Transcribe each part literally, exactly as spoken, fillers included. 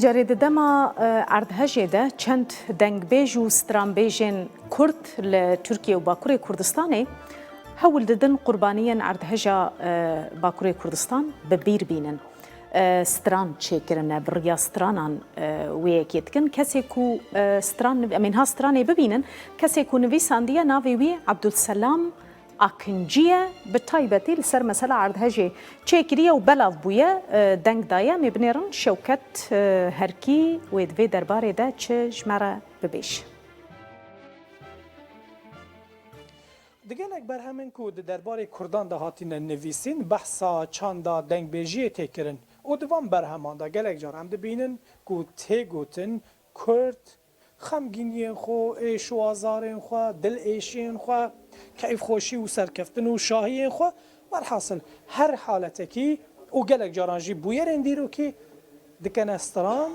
Carê di dema, e, erdhejê de çend dengbêj û stranbêjên Kurd li Tirkiye û Bakurê Kurdistanê hewl didin qurbaniyên erdheja, e, Bakurê Kurdistan bi bîr bînin. E, stran çêkirine, bi riya stranan, e, wê yekê dikin. Kesê ku, e, stran, em ê niha stranê bibînin, kesê ku nivîsandiye navê wî Abdulselam Akincî ye, bi taybetî li ser mesela erdhejê çêkiriye û belav bûye, e, deng daye. Em ê binêrin Şewket, e, Herkî wê di vê derbarê de çi ji me re bibêje. Di gelek berhemên ku di derbarê Kurdan de hatine nivîsîn, behsa çanda dengbêjiyê tê kirin û di van berheman de gelek car em dibînin ku tê gotin Kurd xemgîniyên xwe, êş û azarên xwe, dil êşiyên xwe, keyfxweşî û serkeftin û şahiyên xwe, werhasil her haletekî û gelek caran jî bûyerên dîrokî dikene stran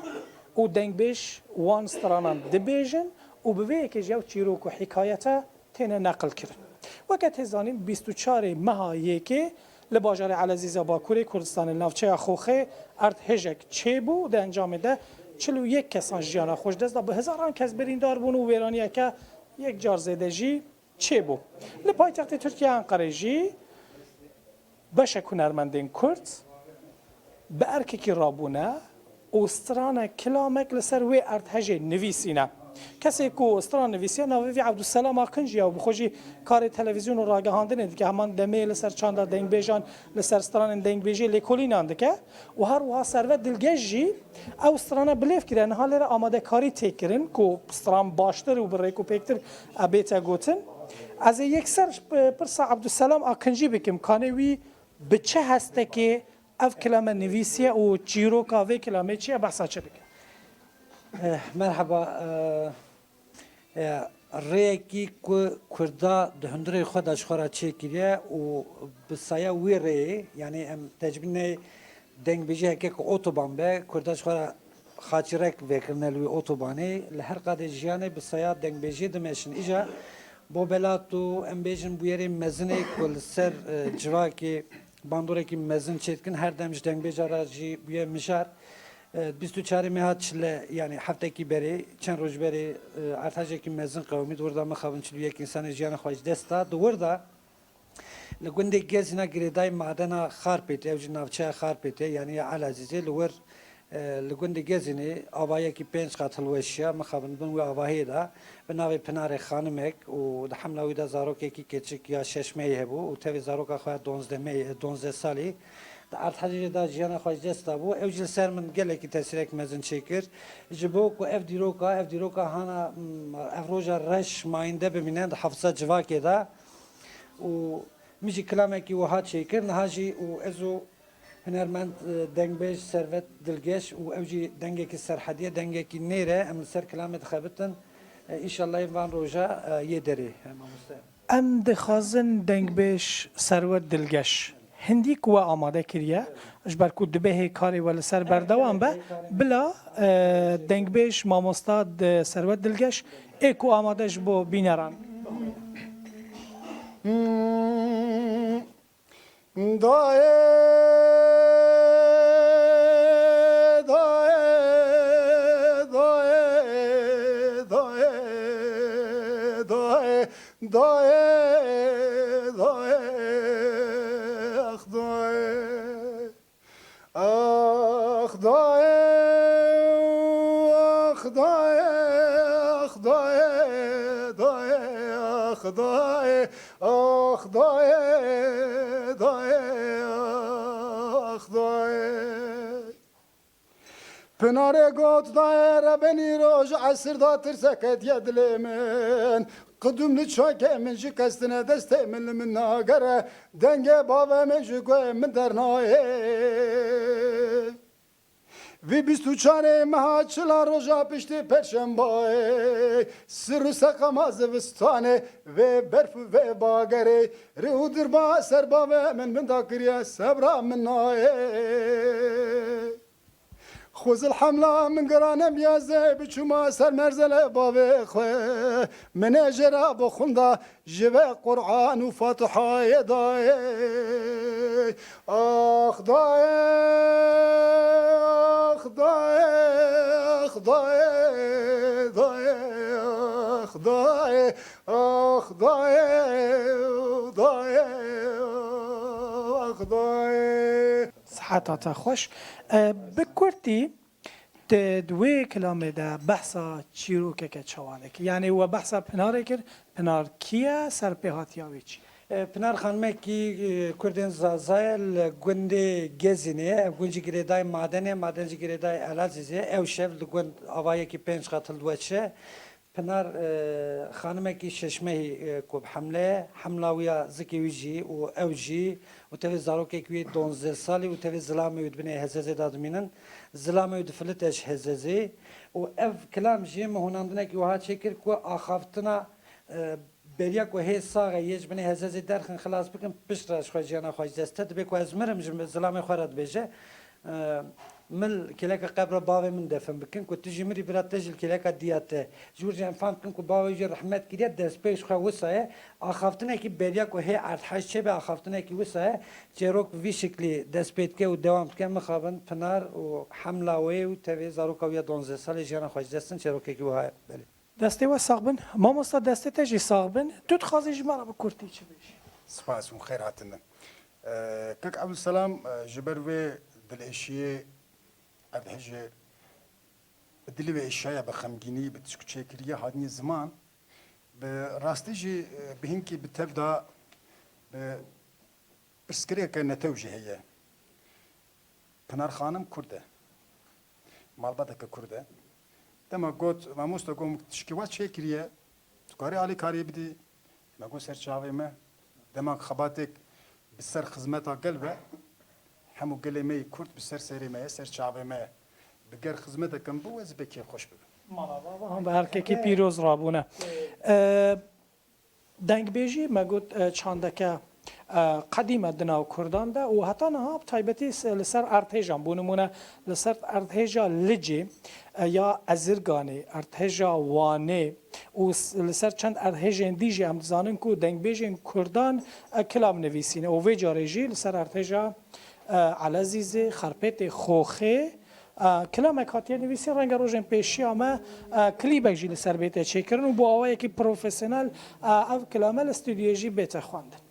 û dengbêj wan stranan dibêjin û bi vê yekê jî ew çîrok û hikayete têne neqilkirin. Weke tê zanîn, bîst û çarê meha yekê li bajarê Elezîza Bakurê Kurdistanê, li navçeya Xoxê, erdhêjek çêbû. Di encamê de çil û yek kesan jiyana xwe ji dest da. Bi hezaran kes birîndar bûn û wêraniyeke yek car zêde jî çêbû. Li paytextê Tirkiye Enqerê jî beşek hunermendên Kurd bi erkekî rabûne û stranek, kilamek li ser wê erdhejê nivîsîne. Kesê ku stran nivîsiye navê vî Ebdulselam Akinc ya û bi xwe jî karê televîzyon û ragihandinê dike. Heman demê li ser çanda dengbêjan, li ser stranên dengbêjê lêkolînan dike û her wiha Servet Dilgeş jî ew strana bilêv kiriye. Niha lê re amadekarî tê kirin ku stran baştir û bi rêk û pêktir e bête gotin. Ez ê yekser ji pirsa Ebdulselam Akincî bikim. Kanê wî bi çi hestekê ev kilame nivîsiye û çîroka vê kilamê çi ye, behsa çi dike? Eh, merheba, eh, eh, rêyekî ku Kurda di hundirê xwe de ji xwe re çêkiriye û bi saya wî rêyê, yanî em tecbînê dengbêjiyeke ku otoban be, Kurda ji xwe re xaçîrek vekirine li wî otobanê, li her qadê jiyanê bi saya dengbêjiyê dimeşin. Îja bo belat û em bêjin bûyerên mezinê ku li ser, eh, civakê bandorekî mezin çêdikin, her dem ji dengbêja re jî bûye mijar. E, bîst û çarê meha çile, yanî heftekî berê, çend roj berê, e, erdhejekî mezin qewimî, di wir de mixabin çil û yek însanê jiyana xwe ji dest da. Di wir de li gundê Gezîna girêdayî madena Xarpêtê, ew jî navçeya Xarpêtê, yanî ya Elezîzê, li wir, e, li gundê Gezînê avahiyekî pênc qat hilweşiya, mixabin bin wê avahiyê de, bi navê Pinarê Xanimek û di hemla wî de zarokekî keçik ya şeş mehî hebû û tevî zaroka xwe ya donzdeh mehî, donzdeh salî di erdhejê de jiyana xwe ji dest dabû. Ew jî li ser min gelekî tesîrek mezin çêkir. Ji bo ku ev dîroka, ev dîroka hana, mm, ev roja reş mayînde bimîne di hafiza civakê de û min jî kilamekî wiha çêkir. Niha jî û ez û hunermend, e, dengbêj Servet Dilgeş û ew jî dengekî serhedî ye, dengekî nêr e, em li ser kilamê dixebitin. E, înşallah ên van roja, e, yê derê, e, mamoste. Em dixwazin dengbêj Serwet Dilgeş hindî ku we amade kiriye, ji ber ku dibê hê karê we li ser berdewam be, bila, e, dengbêj mamosta di Serwet Dilgeş ê ku amade ji bo bîneran. Dayê, dayê, dayê, dayê, dayê, dayê, dayê, ax dayê. Ax dayê, ax dayê, ax dayê, dayê, ax dayê, ax dayê, dayê, ax dayê. Pinarê got dayê, rebenî roj esir da tirsek ketiye dilê min. Qidûm li çakê min ji kes tine destê min li min nagere. Dengê bavê min ji guhê min dernayê. Vî bîst û çarê meha çila roja piştî perşembayê, sir û seqema zivistanê, vê berf û vê bagerê, rê û dirba ser bavê min min da kiriye, sebra min nayê. Xwezil hemla min girane biyazê, biçûma ser merzelê bavê xwe. Min ê jê re bo xwinda ji vê Qur'an û Fatihayê dayê. Ax dayê, ax dayê. Dayê, dayê, ax dayê, ax dayê, dayê, ax dayê. Siheta te xweş. E, bi kurtî, te di wê kilamê de behsa çîrokeke çawa dikî? Yanî we behsa Pinarê kir, Pinar kî ye, serpêhatiya wê çi ye? E, Pinar xanimekî, e, Kurdên Zaza ye, li gundê Gezînê ye. Ev gund jî girêdayî madenê, maden jî girêdayî Elazîzê ye. Ew şev li gund avayekî pênc qat hildiweşe. Pinar, e, xanimekî şeş mehî, e, ku bi hemle ye. Hemla wî ya zikê wî jî û ew jî û tevê zarokekî wî donzdeh salî û tevê zilamê wî di binê hezezê de dimînin. Zilamê wî difilite ji hezezê û ev kilam jî min hûnandinekî wiha çêkir ku axaftina, e, beriya ku hê sax e, yê ji binê hezezê derxin, xilas bikin, pişt re ji xwe jiyana xwe ji dest te. Dibê ku ez mirim, ji zilamê xwe re dibêje. E, min kêleka qebra bavê min defin bikin, ku tu jî mirî, bira te jî li kêleka diya te. Ji wir jî em fam dikin ku bavê wî jî rehmet kiriye, destpêk ji xwe wisa ye. Axaftinekî beriya ku hê erdhej çêbe, axaftinekî wisa ye. Çêrok bi vî şiklî dest pê dike û dewam dike. Mixabin Pinar û hemla wê û tevê zaroka wî ya donzdeh salî jiyana xwe ji dest din, çêrokekî wiha ye. Belê. Destê we sax bin. Mamosta, destê te jî sax bin. Tu dixwazî ji me re bi kurtî çi bêjî? Spas û xêr hatine. Ee, Kek Ebdulselam, e, ji ber vê dilêşiyê erdhejê, bi dilê wê êşaya, bi xemgînî, bi tişk çêkiriye hatiniye ziman. Bi rastî jî, e, bi hinkî bi tev de bi pirsgirêke netew jî heye. Pinar Xanim Kurd e. Malbateke Kurd e. Dema got, mamoste, got, tişkî we çêkiriye, tu karî alîkarî bidî. Me got, ser çavê me. Dema xebatêk bi ser xizmeta gel be, hemû gelê me yê Kurd bi ser serê me ye, ser çavê me ye. Bi ger xizmeteke min biwe, ez ê pê kêfxweş bibim. Mala baba, hamba her kekî pîroz rabûne. Ee, Dengbêjî, me got, e, çandeke, e, qedîm e di nav Kurdan de û heta niha bi taybetî s-, li ser erdhêjan, bo nimûne li ser erdhêja Licê, e, ya Ezirganê, erdhêja Wanê û s-, li ser çend erdhêjên dî jî em dizanin ku dengbêjên Kurdan, e, kilam nivîsîne û vê carê jî li ser erdhêja, e, Elezîzê, Xerpêtê, Xoxê, E, kilamek hatiye nivîsîn, renge rojên pêşiya me, e, klîbek jî li ser bête çêkirin û bo awayekî profesyonel, e, ev kilame li stûdyoyê jî bête xwendin.